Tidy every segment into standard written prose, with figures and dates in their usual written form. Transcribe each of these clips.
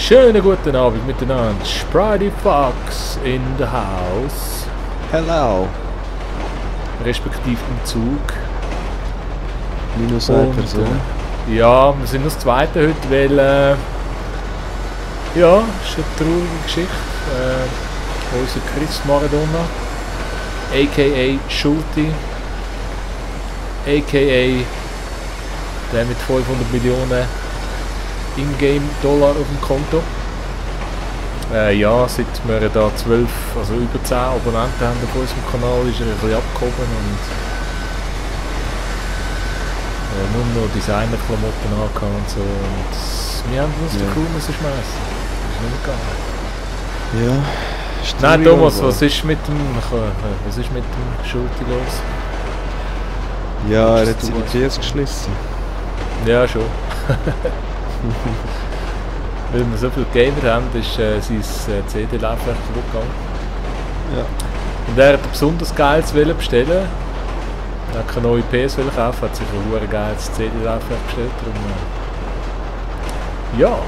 Schönen guten Abend miteinander. Spidey Fox in the house. Hello. Respektive im Zug. Minus eine Person. Ja, wir sind das zweite heute, weil ja, ist eine traurige Geschichte. Unser Chris Maradona, a.k.a. Schulte, a.k.a. der mit 500 Millionen Ingame-Dollar auf dem Konto. Ja, seit wir da 12, also über 10 Abonnenten haben auf unserem Kanal, ist er ein bisschen abgehoben und nur noch Designer-Klamotten angehabt und so. Und wir haben uns den Crew müssen schmeißen. Das ist nicht gegangen. Ja. Nein, Thomas, was ist mit dem Schulte los? Ja, er hat seine PS geschlossen. Ja, schon. Weil wir so viele Gamer haben, ist sein CD-Laufwerk kaputt gegangen. Ja. Und er hat ein besonders geiles bestellen. Er hat keine neue PS kaufen, hat sich ein geiles CD-Laufwerk bestellt. Und, ja,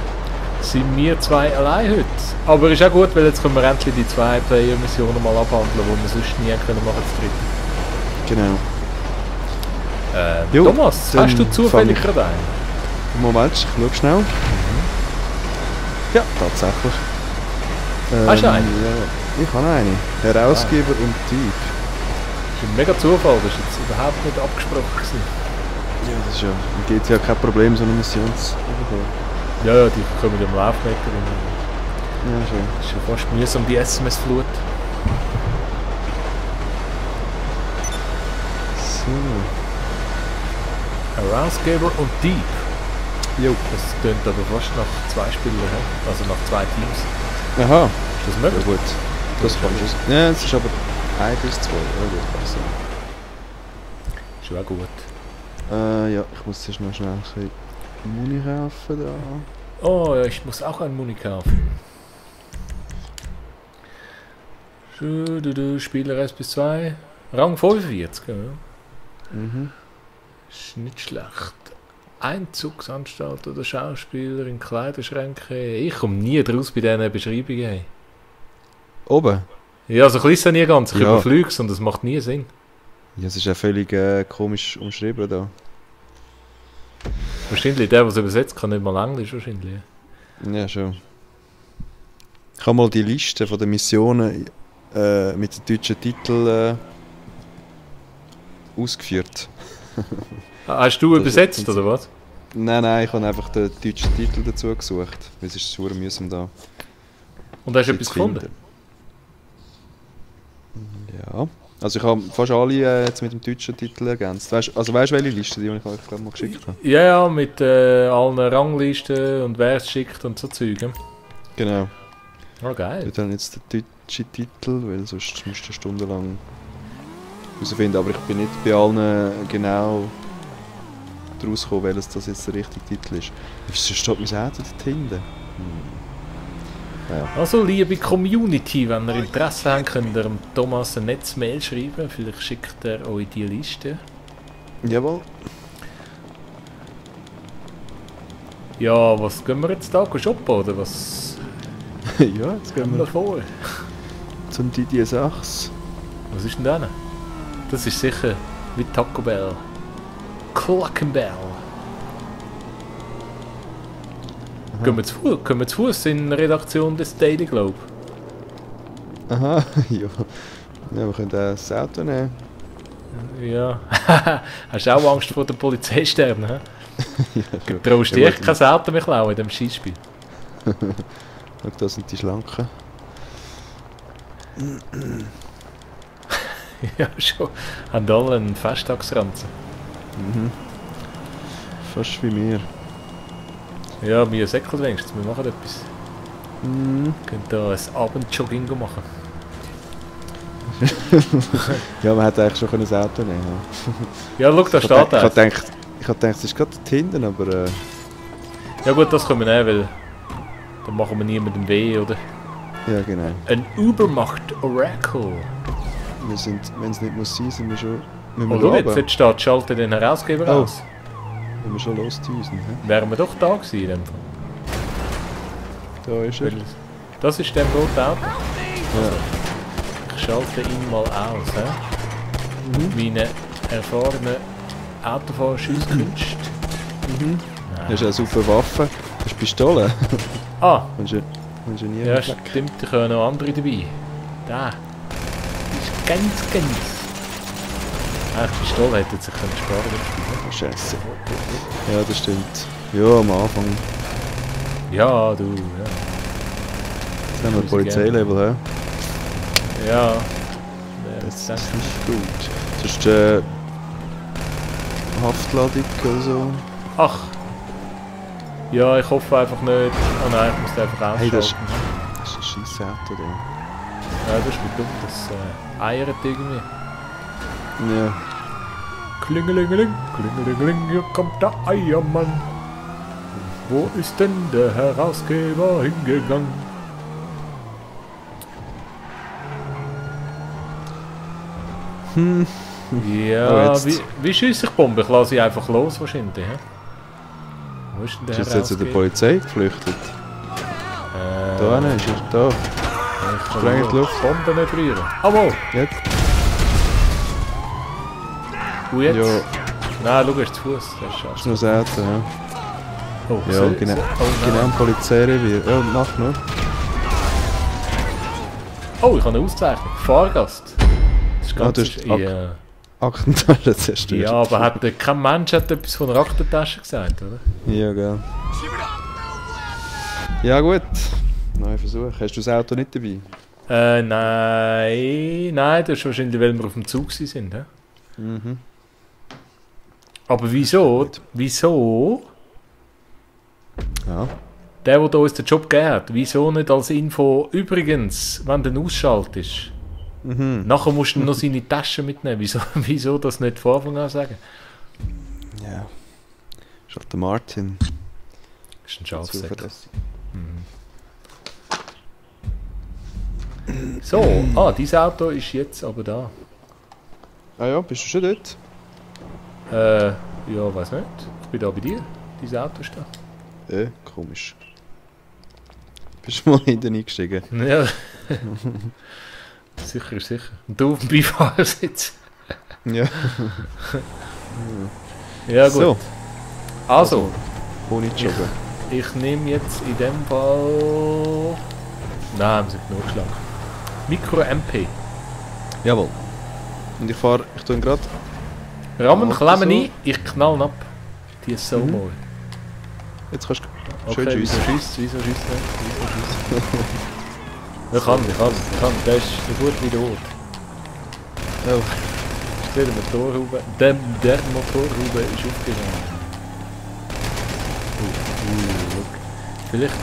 sind wir zwei allein heute. Aber ist auch gut, weil jetzt können wir endlich die 2 Player-Missionen mal abhandeln, die wir sonst nie können machen können. Genau. Thomas, hast du zufällig gerade einen? Moment, ich schau schnell. Ja, tatsächlich. Hast du einen? Ja, ich habe einen. Herausgeber und Typ. Das ist ein mega Zufall, das war jetzt überhaupt nicht abgesprochen. Ja, das ist ja. Geht ja kein Problem, so eine Mission zu bekommen. Ja, die kommen im Laufmeter. Ja, schön. Das ist ja fast mühsam, die SMS-Flut. So. Herausgeber und Dieb. Jo. Das tönt aber fast nach 2 Spielern, also nach 2 Teams. Aha. Ist das möglich? Ja, gut. Das kann ich. Ja, es ist aber 1 bis 2. Ja, gut, passt. Ist auch gut. Ja, ich muss jetzt noch schnell ein bisschen Muni kaufen da. Oh ja, ich muss auch einen Muni kaufen. Spieler 1 bis 2. Rang 45, ja. Mhm. Ist nicht schlecht. Einzugsanstalt oder Schauspieler in Kleiderschränke. Ich komme nie draus bei diesen Beschreibungen. Oben? Ja, so klein nie ganz. Ich Ja. überflüge es und das macht nie Sinn. Ja, es ist ja völlig komisch umschrieben da. Wahrscheinlich der, der es übersetzt, kann nicht mal Englisch wahrscheinlich. Ja, schon. Ich habe mal die Liste von den Missionen mit den deutschen Titeln ausgeführt. Hast du übersetzt, oder was? Nein, ich habe einfach den deutschen Titel dazu gesucht. Es ist super mühsam da. Und hast du etwas gefunden? Ja. Also ich habe fast alle jetzt mit dem deutschen Titel ergänzt. Weißt du, welche Liste, die ich euch mal geschickt habe? Ja, mit allen Ranglisten und wer es schickt und so Zeug. Genau. Oh, geil. Ich habe jetzt den deutschen Titel, weil sonst müsste ich stundenlang herausfinden. Aber ich bin nicht bei allen genau daraus gekommen, welches das jetzt der richtige Titel ist. Wieso steht mein Auto dort hinten? Ja. Also, liebe Community, wenn ihr Interesse habt, könnt ihr dem Thomas ein Netzmail schreiben. Vielleicht schickt er euch die Liste. Jawohl. Ja, was gehen wir jetzt da shoppen, oder was Ja, jetzt gehen wir vor? zum Didier Sachs. Was ist denn da? Das ist sicher wie Taco Bell. Cluckenbell. Können wir zu Fuß in der Redaktion des Daily Globe? Aha, ja. Ja, wir können auch das Auto nehmen. Ja. Hast du auch Angst vor den Polizeisternen? Ja, Traust du dir echt kein Auto mehr klauen in diesem Schießspiel? Schau, da sind die Schlanken. Ja, schon. Haben alle einen Festtagsranzen. Mhm. Fast wie mir. Ja, wir säckeln wenigstens, wir machen etwas. Mhm. Wir können da ein Abendjogging machen. Ja, man hätte eigentlich schon ein Auto nehmen können. Ja, schau, da steht er. Ich hab gedacht, es ist gerade dort hinten, aber... Ja gut, das können wir nehmen, weil dann machen wir niemandem weh, oder? Ja, genau. Ein Übermacht-Oracle. Wir sind, wenn es nicht muss sein, sind wir schon... Oh, schau, jetzt steht, schalte den Herausgeber aus. Wenn wir schon losdüsen, hä? Wären wir doch da gewesen in dem Fall. Da ist er. Das ist der rote Auto. Ja. Ich schalte ihn mal aus. He? Meine erfahrene Autofahrerschusskünste. Das ist eine super Waffe. Das ist Pistole. Ah! Hast du nie Ja, stimmt, da kommen noch andere dabei. Da. Das ist ganz. Die Pistole hätte sich sparen können. Scheiße. Ja, das stimmt. Ja, am Anfang. Ja, du, ja. Jetzt haben wir ein Polizeilevel, hä? Ja. Das ist nicht gut. Sonst Haftladung oder so. Ach! Ja, ich hoffe einfach nicht. Oh nein, ich muss den einfach ausschalten. Hey, das ist ein scheiß Auto, da. Ja, das ist mir dumm, das eiert irgendwie. Ja. Klingelingeling, klingelingeling, hier kommt der Eiermann. Wo ist denn der Herausgeber hingegangen? Ja, wie schiesse ich Bombe? Ich lasse sie einfach los wahrscheinlich. He? Wo ist denn der Ist jetzt in der Polizei geflüchtet? Da ist er, da. Ich Spreng in die Luft. Bombe nicht rühren. Jawohl! Jetzt? Und jetzt? Ja. Nein, schau, er ist zu Fuß. Das ist Das ist nur das Auto, ja. Oh, Ja, so, genau. So. Oh, Genau im Polizeirevier. Ja, mach nur. Oh, ich habe eine Auszeichnung. Fahrgast. Das ist ganz... du hast ja. Aktentasche zerstört. Ja, aber kein Mensch hat etwas von einer Aktentasche gesagt, oder? Ja, gell. Ja gut. Neuer Versuch. Hast du das Auto nicht dabei? Nein, das ist wahrscheinlich, weil wir auf dem Zug sind. He? Mhm. Aber wieso? Ja. Der uns den Job gegeben hat, wieso nicht als Info übrigens, wenn du ausschaltest? Nachher musst du noch seine Tasche mitnehmen. Wieso das nicht von Anfang an sagen? Ja. Ist halt der Martin. Das ist ein Schafsäcker. So, dieses Auto ist jetzt aber da. Ah ja, bist du schon dort? Ja, weiß nicht. Ich bin da bei dir. Dein Auto ist da. Komisch. Bist du mal hinten eingestiegen? Ja. Sicher. Und du auf dem Beifahrersitz. Ja. Ja, gut. So. Also, ohne Joggen. ich nehme jetzt in dem Fall... Nein, haben sie genug geschlagen. Micro MP. Jawohl. Und ich tue gerade... Rammen, Auto klemmen so. ein, ich knall ihn ab. Die ist so mal. Jetzt kannst du schön Okay, schiessen. wieso schießt Ich kann. Der ist so gut wie der Ort. Oh. Der Motorhaube. Der Motorhaube ist aufgegangen. Look. Vielleicht...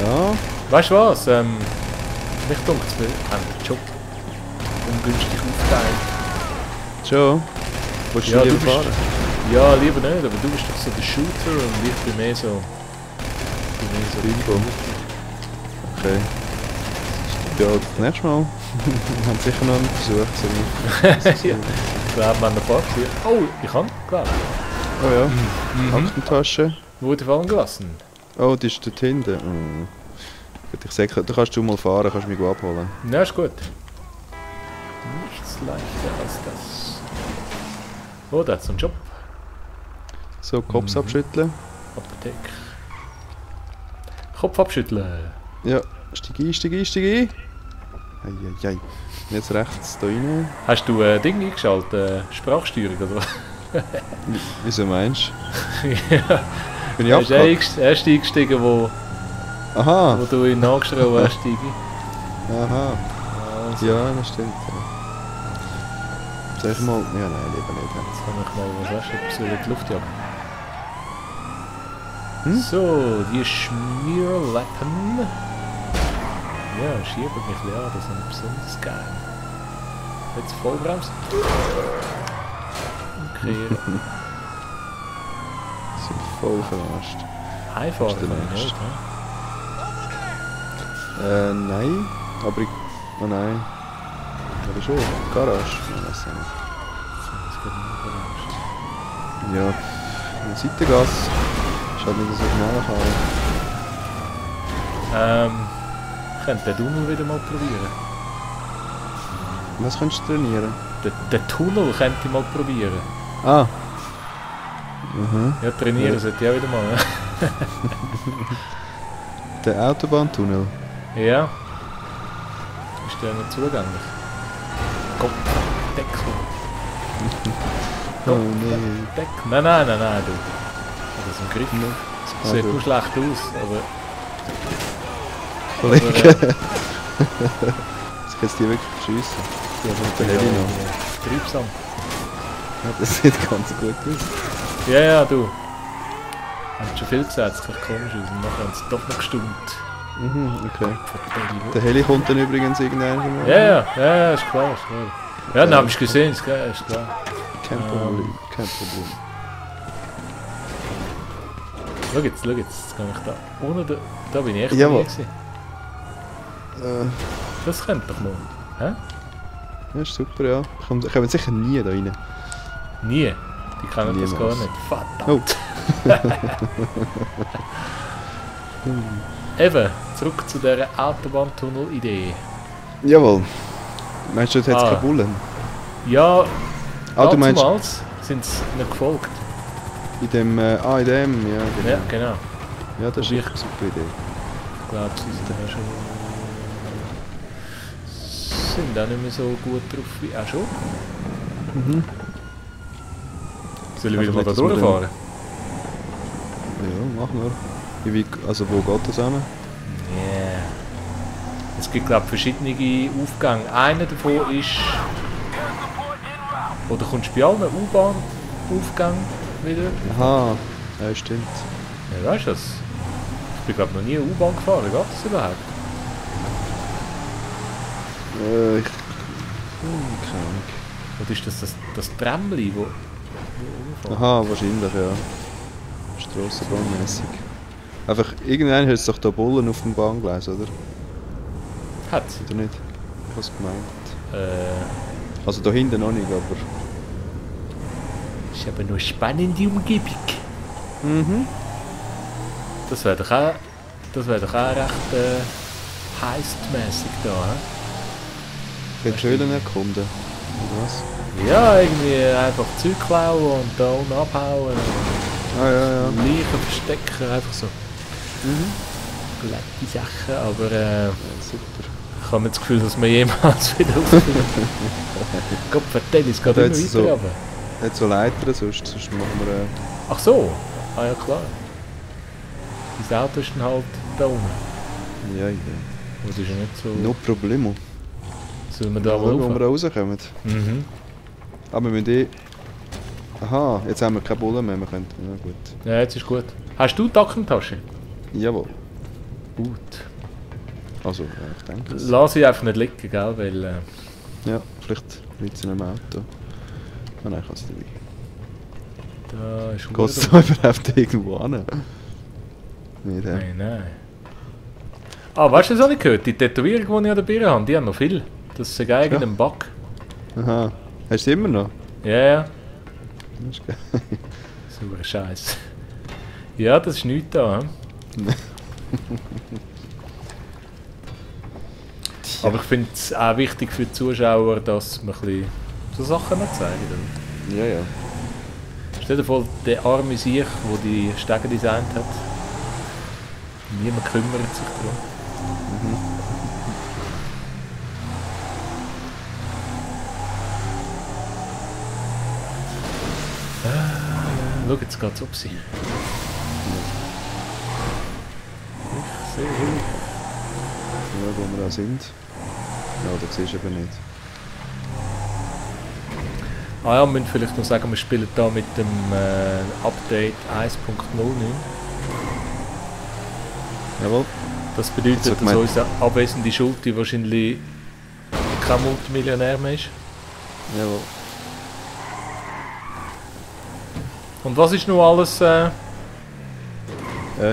Ja. Weißt du was? Mich denkt es, wir haben den Job ungünstig aufgeteilt. Schon? Willst du lieber fahren? Ja, lieber nicht, aber du bist doch so der Shooter und ich bin mehr so... Bingo. Okay. Ja, das nächste Mal. Wir haben sicher noch einen Versuch. So Ja. Ich glaube, wir haben ein paar gesehen. Oh, ich kann, glaube ich. Oh ja. Aktentasche. Wurde fallen gelassen. Oh, die ist dort hinten. Oh. Gut, ich sage, da kannst du mal fahren, kannst mich abholen. Ja, ist gut. Nichts leichter als das. Oh, da hat so einen Job. So, Kopf abschütteln. Apotheke. Kopf abschütteln. Ja, steig ein. Eieiei. Jetzt rechts da rein. Hast du Ding eingeschaltet? Sprachsteuerung oder was? Wieso meinst du? Ja. Bin ich Er ist abgehakt? erst eingestiegen, wo Aha. du ihn nachgeschrieben hast, Stigi. Aha. Also, Ja, das stimmt. Ja. Soll ich mal... Ja, nein, lieber nicht. jetzt kann ich mal, was hast du, etwas in die Luft jagen. So, die Schmierlappen. Ja, schieben mich ja, das ist besonders geil. Jetzt Vollbremse. Okay. Sind voll verarscht. Heimfahren Ist der kann ich nächste. nicht, ne? Nein. Aber ich... Oh nein. Aber schon. Garage. Ich weiß nicht. Das geht nicht. Ja, eine Seitengasse. Ist halt nicht so schnell fahren. Ich könnte den Tunnel wieder mal probieren. Was könntest du trainieren? Den Tunnel könnte ich mal probieren. Ah. Mhm. Ja, trainieren sollte ich auch wieder mal. Ja. Der Autobahntunnel? Ja. Ist der nicht zugänglich? Gott, Deckel. Oh nein. Deckel. Nein, du. Das ist ein Griff. Das sieht nur schlecht aus, aber... Kollege. Das kannst du dir wirklich beschiessen. Die haben den Heli noch. Treibsam. Ja, das sieht ganz gut aus. Ja, du. Haben schon viel gesagt, es sieht komisch aus und nachher haben sie doch noch gestimmt. Mhm, okay. Der Heli kommt dann übrigens irgendwann mal. Ja, ist klar. Ja, dann habe ich gesehen, ist klar. Kein Problem, kein Problem. Schau jetzt, jetzt kann ich da. Ohne da bin ich echt Jawohl. nie gewesen. Das könnte doch mal. Hä? Ja, ist super, ja. Kommen sicher nie da rein. Nie? Die kennen das gar Niemals. nicht. Verdammt. Eben, zurück zu dieser Autobahntunnel-Idee. Jawohl. Meinst du, jetzt hat es keine Bullen? Ja, Du meinst damals sind sie nicht gefolgt. in dem, ja, genau. Ja, genau. Ja, das ist Probier. eine super Idee. Ich glaube, sie sind auch schon... sind auch nicht mehr so gut drauf wie auch schon. Mhm. Soll ich Also wieder mal da nicht, dass wir durchfahren? Ja, mach nur. Also wo geht das hin? Yeah. Es gibt glaube ich verschiedene Aufgänge. Einer davon ist... Oder kommst du bei allen U-Bahn-Aufgängen wieder? Aha, ja stimmt. Ja, weißt du das? Ich bin glaube noch nie U-Bahn gefahren, geht das überhaupt? Keine Ahnung. Oder ist das Tramli, wo rumfährt? Aha, wahrscheinlich, ja. Strassenbahnmässig. Einfach, irgendwann hat es doch da Bullen auf dem Bahngleis, oder? Hat's? Oder nicht? Ich hab's gemeint. Also da hinten noch nicht, aber... Ist aber noch spannende Umgebung. Mhm. Das wäre doch auch recht heistmässig da, hä? Könntest du Höhlen erkunden? Oder was? Ja, irgendwie einfach Zeug klauen und da unten abhauen. Ah ja. Leichen verstecken, einfach so. Mhm. Glätte Sachen, aber Ja, super. ich habe nicht das Gefühl, dass wir jemals wieder auffinden. Gott, vertell, es geht Ja, immer jetzt weiter so- runter. Nicht so Leitern, sonst machen wir... Ach so, ah ja klar. Dein Auto ist dann halt da unten. Ja. Das ist ja nicht so... No problemo. Sollen wir da Schauen, wo mal wir rauf? rauskommen. Mhm. Aber wir müssen Aha, jetzt haben wir keine Bullen mehr, wir können... Ja gut. Ja, jetzt ist gut. Hast du die Aktentasche? Jawohl. Gut. Also, ja, ich denke es. Lass sie einfach nicht liegen, gell, weil... Ja, vielleicht liegt sie in einem Auto. Ah nein, ich habe es dabei. da ist Geht es da überhaupt irgendwo hin? Nicht, hä? Nein. Ah, weißt du, was habe ich gehört? Die Tätowierung, die ich an der Birne habe, die haben noch viel. Das ist ein eigener Bug. Aha. Hast du sie immer noch? Ja. Das ist geil. Super Scheiß. Ja, das ist nichts da. He? Aber ich finde es auch wichtig für die Zuschauer, dass man ein bisschen so Sachen noch zeigen. Ja. Stell dir vor, der arme Sieg, der die Stege designt hat. Niemand kümmert sich darum. Schau, jetzt geht's auf sie. Ich sehe Ja, wo wir da sind. Ja, da siehst du eben nicht. Ah ja, wir müssen vielleicht noch sagen, wir spielen da mit dem Update 1.09. Jawohl. Das bedeutet, Also, ich dass mein- unser abwesende Schulti wahrscheinlich kein Multimillionär mehr ist. Jawohl. Und was ist noch alles...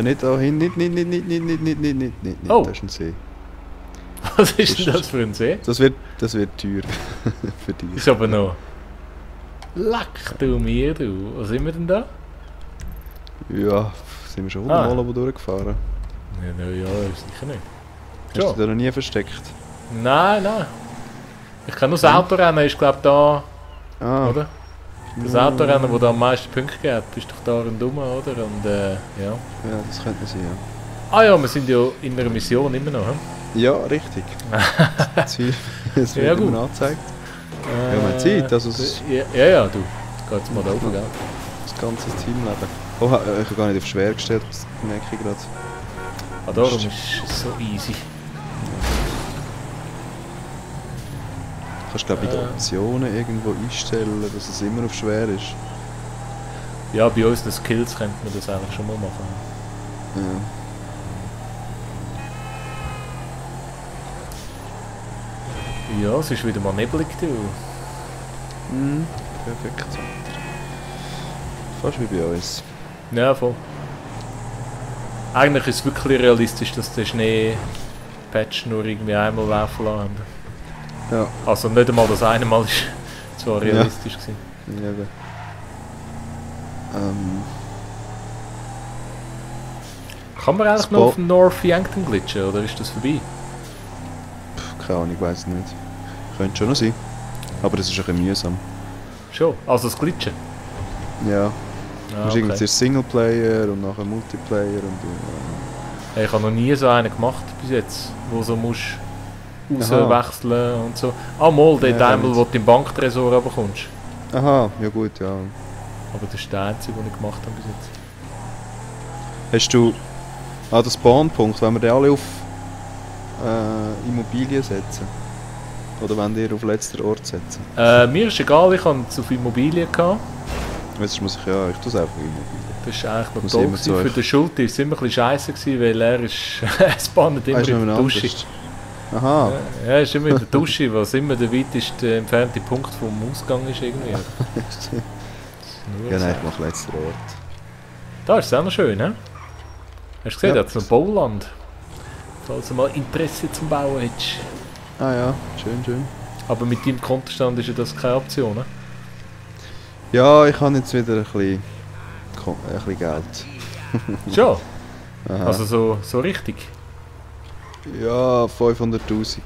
Nicht dahin, nicht. Oh. Das ist ein See. was ist denn das für ein See? Das wird teuer für dich. Ist aber noch... Leck du mir, du. Wo sind wir denn da? Ja, sind wir schon 100 Mal durchgefahren. Ja, sicher nicht. Hast du dich da noch nie versteckt? Nein. Ich kann nur das Autorennen, ist glaube da, oder? Das Autorennen, das da am meisten Punkte gibt, ist doch da rundherum, oder? Und ja. Ja, das könnte sein, ja. Ah ja, wir sind ja in einer Mission immer noch, hm? Ja, richtig. Das wird ja, gut. immer angezeigt. Ja, man Zeit, also ja, du. Geht's mal da oben, gell? Das ganze Teamleben. Oh, ich habe gar nicht auf schwer gestellt, das merke ich gerade. Darum ist es so easy. Du kannst glaube ich in den Optionen irgendwo einstellen, dass es immer auf schwer ist. Ja, bei unseren Skills könnte man das eigentlich schon mal machen. Ja, es ist wieder mal nebelig, du. Perfekt. Fast wie bei uns. Ja, voll. Eigentlich ist es wirklich realistisch, dass der Schnee-Patch nur irgendwie einmal laufen lassen haben. Ja. Also nicht einmal das eine Mal ist zwar realistisch gewesen. Ja, eben. Kann man eigentlich noch auf den North Yankton glitschen, oder ist das vorbei? Keine Ahnung, ich weiß es nicht. Könnte schon noch sein. Aber das ist ein bisschen mühsam. Schon? Also das Glitchen? Ja. Du musst irgendwie zuerst Singleplayer und nachher Multiplayer und ich habe noch nie so einen gemacht bis jetzt, wo so musst rauswechseln und so. Ah, mal, dort einmal, wo du den Banktresor runterkommst. Aha, ja gut, ja. Aber das ist der einzige, den ich gemacht habe bis jetzt. Hast du den Spawnpunkt, wenn wir den alle auf Immobilien setzen? Oder wenn wir auf letzter Ort setzen? Mir ist egal, ich hatte es auf Immobilien gehabt. Jetzt muss ich ich tue es einfach Immobilien. Das ist eigentlich noch toll gewesen. Für den Schulte war es immer ein bisschen scheisse gewesen, weil er spawnt immer in der Dusche. Aha. Ja, ist immer in der Dusche, was immer der weitest entfernte Punkt vom Ausgang ist irgendwie. Ja, nein, ich mache letzter Ort. Da ist es auch noch schön, he? Hast du gesehen, da hat es noch Bauland. Falls du mal Interesse zum Bauen hättest. Ah ja, schön. Aber mit deinem Kontostand ist ja das keine Option, ne? Ja, ich habe jetzt wieder ein bisschen Geld. Schon? Aha. Also so richtig? Ja, 500'000.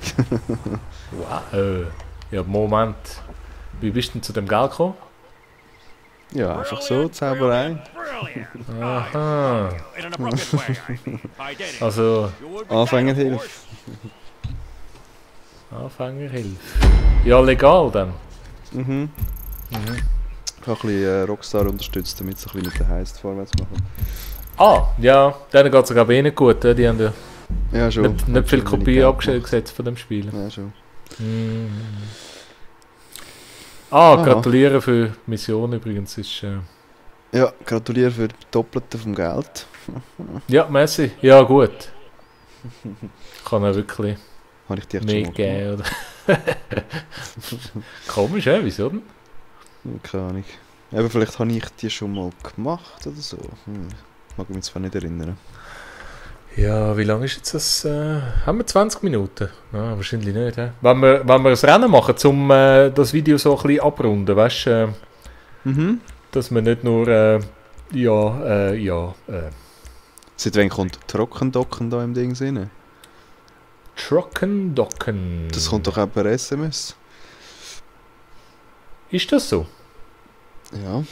Wow. Ja, Moment. Wie bist du denn zu dem Geld gekommen? Ja, einfach so, Zauberei. Aha. Also... Anfängerhilfe. Anfängerhilfe. Ja, legal dann. Ich habe ein bisschen Rockstar unterstützt, damit sie ein bisschen mit der Heist vorwärts machen. Ah, ja, denen geht es sogar eh nicht gut. Die haben ja schon. Nicht viel Kopie abgesetzt von dem Spiel. Ja, schon. Gratuliere für die Mission übrigens. Ist, ja, gratuliere für das Doppelte vom Geld. Ja, merci. Ja, gut. Kann er wirklich habe ich dir mehr geben, oder? Komisch, wieso denn? Keine Ahnung. Eben, vielleicht habe ich die schon mal gemacht oder so. Mag mich zwar nicht erinnern. Ja, wie lange ist jetzt das? Haben wir 20 Minuten? Ja, wahrscheinlich nicht. He? Wenn wir ein Rennen machen, um das Video so ein bisschen abrunden, weißt du? Dass wir nicht nur Seit wann kommt Trockendocken da im Ding rein? Trockendocken. Das kommt doch auch per SMS. Ist das so? Ja.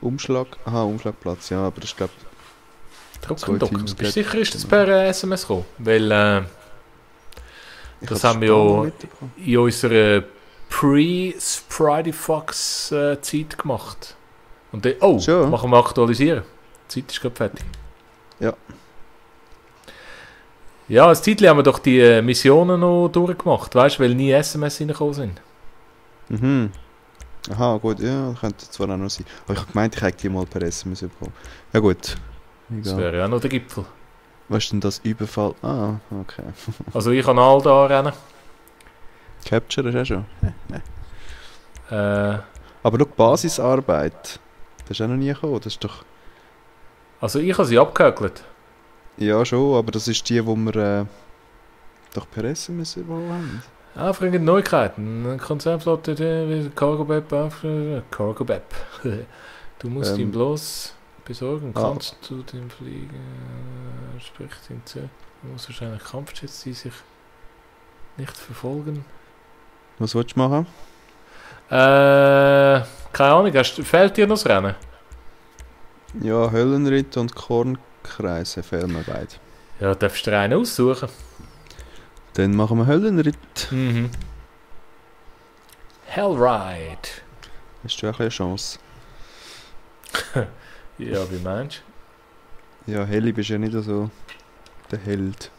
Umschlagplatz, ja, aber ich glaube... Trockendocken. Bist du sicher, ist das per SMS gekommen? Weil das haben wir ja in unserer Pre-Sprite Fox Zeit gemacht. Und dann, machen wir aktualisieren. Die Zeit ist gerade fertig. Ja. Ja, als Zeitchen haben wir doch die Missionen noch durchgemacht, weißt du, weil nie SMS reingekommen sind. Aha, gut, ja, könnte zwar auch noch sein. Aber ich habe gemeint, ich hätte die mal per SMS bekommen. Ja gut. Egal. Das wäre ja noch der Gipfel. Was ist denn das Überfall? Ah, okay. Also ich kann all da rennen. Capture ist auch schon. Aber schau, Basisarbeit. Das ist auch noch nie gekommen, das ist doch... Also ich habe sie abgehökelt. Ja schon, aber das ist die, die wir doch per SMS bekommen haben. Anfrage Neuigkeiten. Konzernflotte der Cargo-Beb auf. Cargo-Beb. Du musst ihn bloß besorgen. Kannst du den Flieger. Spricht hinzu. Du musst wahrscheinlich Kampfjets, die sich nicht verfolgen. Was willst du machen? Keine Ahnung, fehlt dir noch das Rennen? Ja, Höllenritt und Kornkreise fehlen mir beide. Ja, darfst du einen aussuchen. Dann machen wir Höllenritt. Mhm. Hellride. Hast du auch eine Chance? Ja, wie meinst du? Ja, Heli bist ja nicht so der Held.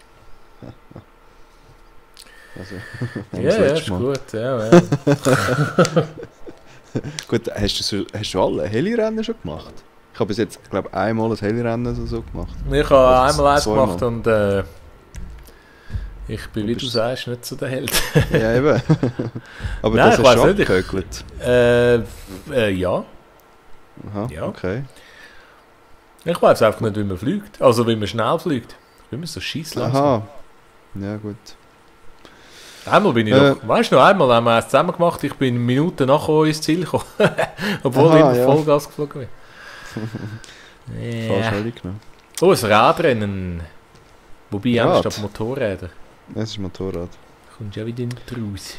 Also, ja, ist gut. Ja. Gut, hast du alle Heli-Rennen schon gemacht? Ich habe bis jetzt, glaube ich, einmal ein Heli-Rennen so gemacht. Ich habe einmal eins gemacht und ich bin, wie du sagst, nicht so der Held. Ja, eben. Aber nein, das hast du abgehökelt? Ja. Aha, ja. Okay. Ich weiß einfach nicht, wie man fliegt. Also, wie man schnell fliegt. Wie man so scheiss langsam. Aha. Ja, gut. Einmal bin ich doch, weißt du noch, einmal haben wir es zusammen gemacht, ich bin Minuten nachher ins Ziel gekommen. Obwohl ich immer Vollgas geflogen bin. Falsch Heli genommen. Oh, ein Radrennen. Wobei, anstatt Motorräder. Es ist Motorrad. Kommt ja wieder nicht raus.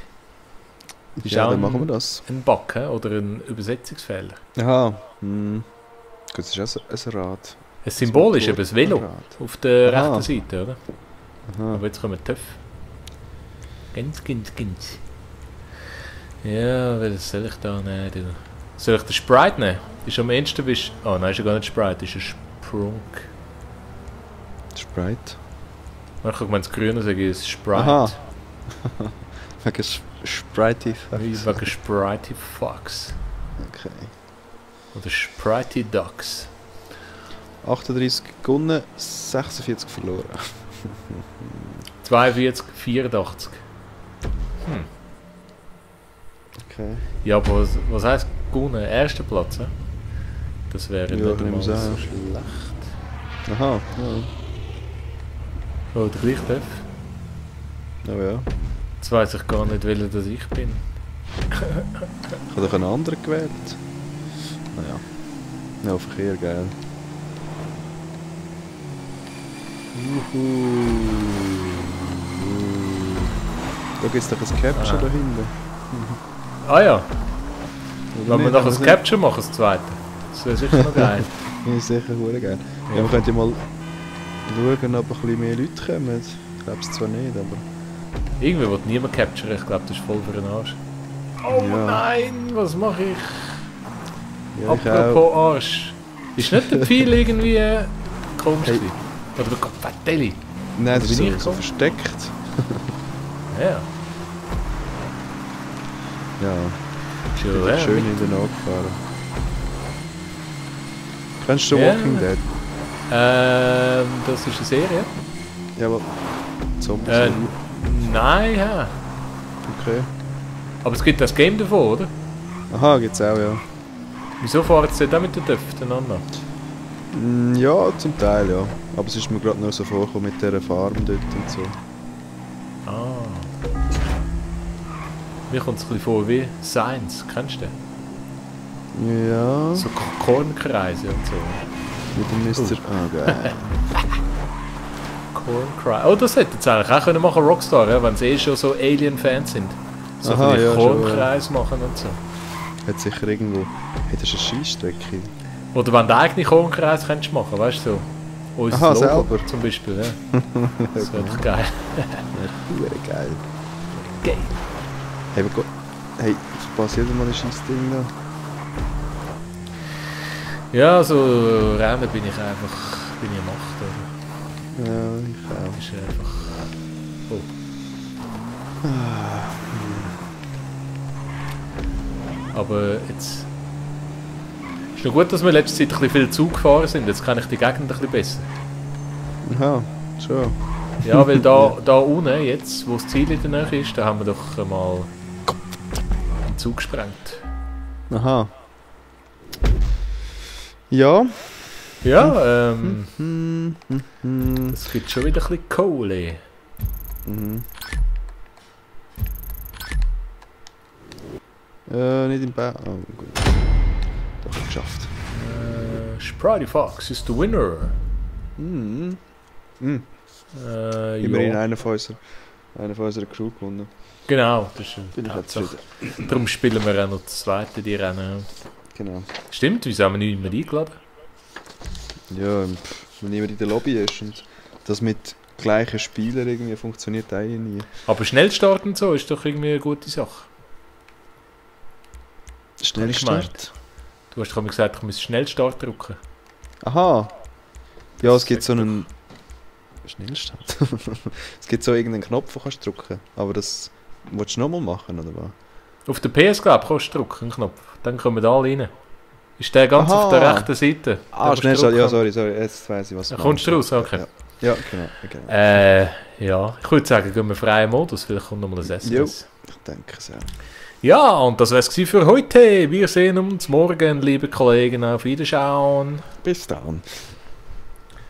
Ja, dann machen wir das. Ein Bug oder ein Übersetzungsfehler. Aha. Gut, das ist auch ein Rad. Ein Symbol ist eben das Velo auf der rechten Seite, oder? Aha. Aber jetzt kommen TÜV. Ganz. Ja, was soll ich da nehmen? Soll ich den Sprite nehmen? Ist am ehesten bist. Oh nein, ist ja gar nicht Sprite, ist ein Sprunk. Sprite? Ich kann das Grüne sagen, ist Sprite. Aha. Wegen Spritey Fox. Wegen Spritey Fox. Okay. Oder Spritey Ducks. 38 gewonnen, 46 verloren. 42, 84. Okay. Ja, aber was heisst gewonnen? Erster Platz, he? Das wäre nicht mal so schlecht. Aha, ja. Oh, der gleiche TÜV. Oh ja. Jetzt weiss ich gar nicht, welcher das ich bin. Ich habe doch einen anderen gewählt. Naja. Ja, Verkehr, geil. Da gibt es doch ein Capture da hinten. Ah ja. Wenn wir noch ein Capture machen, das zweite. Das wäre sicher noch geil. Das ist sicher sehr geil. Ja, wir könnten mal schauen, ob ein bisschen mehr Leute kommen. Ich glaube es zwar nicht, aber... Irgendwie will niemand capturen, ich glaube, das ist voll für den Arsch. Oh ja. Nein, was mache ich? Ja, apropos Arsch. Ist nicht der Pfeil irgendwie komisch? Hey. Oder der Kopfdeli? Nein, das ist so versteckt. Ja. Ja. Schön in den Augen gefahren. Kennst du Walking Dead? Das ist eine Serie. Ja, aber... Zombie-Serie? Nein, ja. Okay. Aber es gibt das Game davon, oder? Aha, gibt's auch, ja. Wieso fahren sie da mit den Töpfen aneinander? Ja, zum Teil, ja. Aber es ist mir gerade nur so vorgekommen mit dieser Farm dort und so. Ah. Mir kommt es ein bisschen vor wie Science, kennst du den? Ja. So Kornkreise und so. Mit dem Mr. Ah, geil. Kornkreise. Oh, das hätte jetzt eigentlich auch können machen Rockstar, ja, wenn sie eh schon so Alien-Fans sind. So viele Kornkreise machen und so. Hat sicher irgendwo... Hey, das ist eine Scheissstrecke. Oder wenn du eigene Kornkreise könntest machen, weißt du so. Unser Logo selber zum Beispiel, ja. Das wäre doch geil. Ja, geil. Geil. Hey, passiert mal ein Scheissding da? Ja, so Rennen bin ich einfach... bin ich Macht, oder? Ja, ich auch. Das ist einfach... Oh. Aber jetzt... Ist noch gut, dass wir letzte Zeit ein bisschen viel Zug gefahren sind. Jetzt kann ich die Gegend ein bisschen besser. Aha, schon. Ja, weil da unten, jetzt, wo das Ziel in der Nähe ist, da haben wir doch mal den Zug gesprengt. Aha. Ja. Ja, es gibt schon wieder ein bisschen Kohle. Nicht im Bau. Oh, gut. Doch, geschafft. Sprite Fox ist der Winner. Immerhin einer von unserer Crew gewonnen. Genau, das ist Bin ich jetzt zufrieden. Darum spielen wir auch noch das zweite die Rennen. Genau. Stimmt, wieso haben wir nicht mehr eingeladen? Ja, wenn niemand in der Lobby ist und das mit gleichen Spielern irgendwie funktioniert auch nie. Aber Schnellstart und so ist doch irgendwie eine gute Sache. Schnellstart? Du hast doch mir gesagt, ich muss Schnellstart drücken. Aha. Ja, es gibt so einen... Schnellstart? Es gibt so irgendeinen Knopf, den kannst du drücken. Aber das... Willst du nochmal machen, oder was? Auf der PS, glaube ich, kannst du drücken, einen Knopf. Dann kommen alle rein. Ist der ganz auf der rechten Seite. Schnellstart, ja, sorry. Jetzt weiss ich, was du kommst du raus? Okay. Ja, genau. Ja, ich würde sagen, gehen wir freien Modus. Vielleicht kommt nochmal ein SMS. Jo, ich denke es auch. Ja, und das wär's für heute. Wir sehen uns morgen, liebe Kollegen. Auf Wiederschauen. Bis dann.